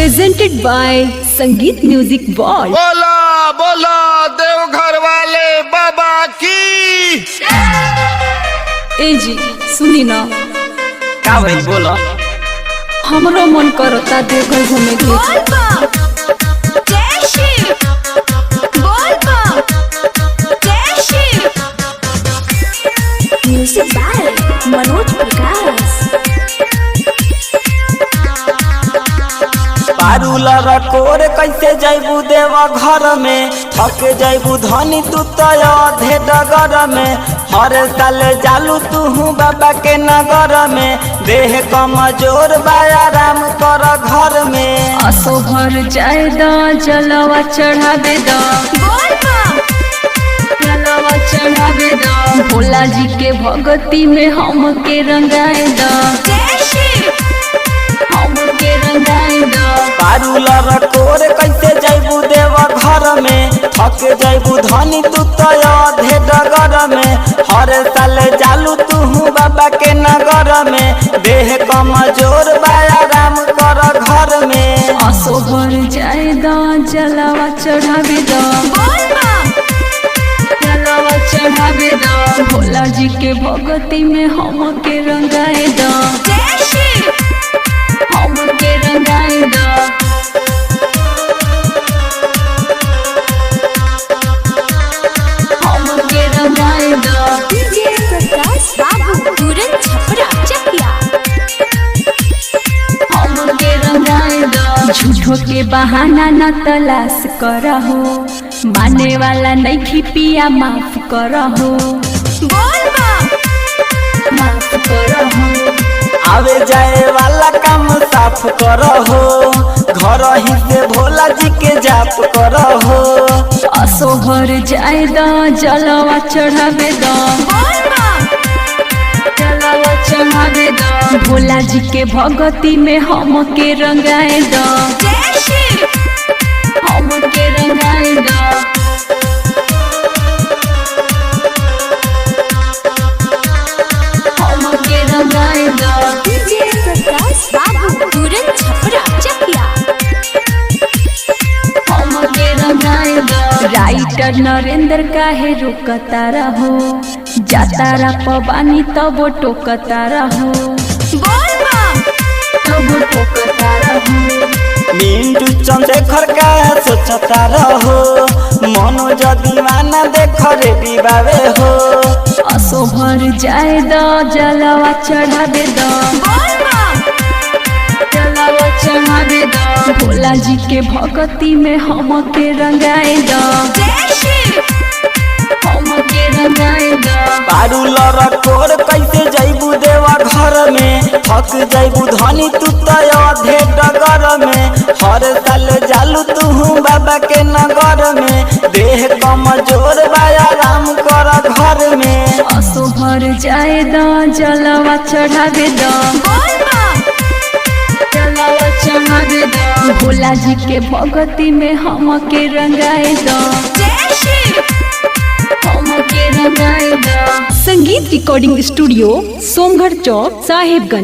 Presented by Sangeet Music World. बोला बोला देवघर वाले बाबा की। ए जी, सुनी ना। का भइल? बोल। हमरो मन करता देवघर घूमे के। बोल बम जय शिव, बोल बम जय शिव। Music by Manoj Prakash. पारुल रकोर, कैसे जैबू देवा घर में? थक जैबू धनी तू तो अधे डगर में। हर साल जालू तू बाबा के नगर में, देह कमजोर बाया, राम कर घर में। असो भर जाए दा, जलवा चढ़ावे दा। बोल बम। जलवा चढ़ावे दा, भोला जी के भगती में हम के रंगाए दा। जय शिव। हम के रंगाए दा। पारुल रकोर, कैसे जैबू देवा घर में? थक जैबू धनी तू तो अधे डगर में। हर साल जालू तू बाबा के नगर में, देह कमजोर बाया, राम कर घर में। असो भर जाए दा, जलवा चढ़ावे दा। बोल बम। जलवा चढ़ावे दा, भोला जी के भगती में हम के रंगाए दा। जय शिव। हम के रंगाए दा। हम के रंगाए दा। डीजे प्रकाश बाबू, तुरंत छपरा चकिया। हम के रंगाए दा। झूठो के बहाना न तलाश करहो, माने वाला नहीं पिया, माफ करहो। बोल बम। माफ करहो। आवे जाए वाला काम साफ करहो, घर ही से भोला जी के जाप करहो। असो भर जाए दा, जलवा चढ़ावे दा। बोल बम। जलवा चढ़ावे दा, भोला जी के भगती में हम के रंगाए दा। जय शिव। हम के रंगाए दा। हम के रंगाए दा। डीजे प्रकाश बाबू, तुरंत छपरा चकिया। हम के रंगाए दा। राइटर नरेंद्र काहे रोकता रहो, जाता रा पवानी तब टोकता रहो। बोल बम। तब टोकता रहो। मिंटू चंद्रशेखर का सोचता रहो, मनोज दीवाना देख रेडी बावे हो। असो भर जाए दा, जलवा चढ़ावे दा। बोल बम। जलवा चढ़ावे दा, भोला जी के भगती में हम के रंगाए दा। जय शिव। हम के रंगाए दा। पारुल रकोर, कैसे जैबू देवा घर में? थक जैबू धनी तू तो अधे डगर में। हर साल जालू तू बाबा के नगर में, देह कमजोर बाया, राम कर घर में। असो भर जाए दा, जलवा चढ़ावे दा। बोल बम। जलवा चढ़ावे दा, भोला जी के भगती में हम के रंगाए दा। जय शिव। हम के रंगाए दा। संगीत रिकॉर्डिंग स्टूडियो, सोमघर चौक, साहेबगंज।